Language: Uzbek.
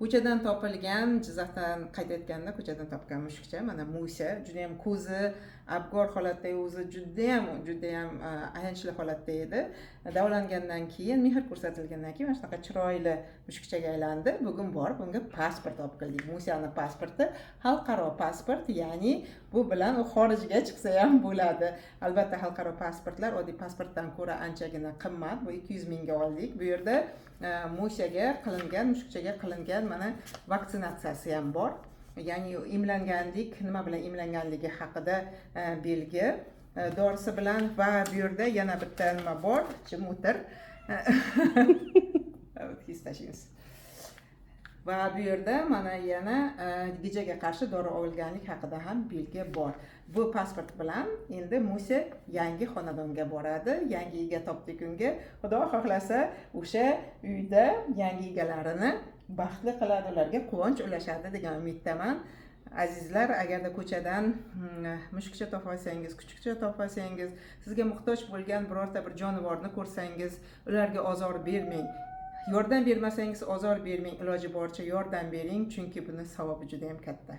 Ko'chadan topilgan, Jizzaxdan qaytayotganda ko'chadan topgan mushukcha, mana, Musa. Judayam ko'zi abgor holatda, o'zi judayam, judayam ayanchli holatda edi. Davolangandan keyin, mehr ko'rsatilgandan keyin mana shunaqa chiroyli mushukchaga aylandi. Bugun borib unga pasport olib keldik. Musani pasporti xalqaro pasport, ya'ni bu bilan u xorijga chiqsa ham bo'ladi. Albatta, xalqaro pasportlar oddiy pasportdan ko'ra anchagina qimmat. Bu 200 mingga oldik. Bu yerda Musaga qilingan, mushukchaga qilingan mana vaksinatsiyasi ham bor, ya'ni emlanganlik, nima bilan emlanganligi haqida belgi, dorisi bilan. Va bu yerda yana bitta nima bor. Jim o'tir, o'tkazib tashlaymiz. Va bu yerda mana yana gijaga qarshi dori olganlik haqida ham belgi bor. Bu pasport bilan endi Musa yangi xonadonga boradi. Yangi ega topdik unga. Xudo xohlasa, o'sha uyda yangi egalarini baxtli qiladi, ularga quvonch ulashadi degan umiddaman. Azizlar, agarda ko'chadan mushukcha topib olsangiz, kuchukcha topib olsangiz, sizga muhtoj bo'lgan birorta bir jonivorni ko'rsangiz, ularga ozor bermang. Yordam bermasangiz, ozor bermang, iloji boricha yordam bering, chunki buni savobi juda yam katta.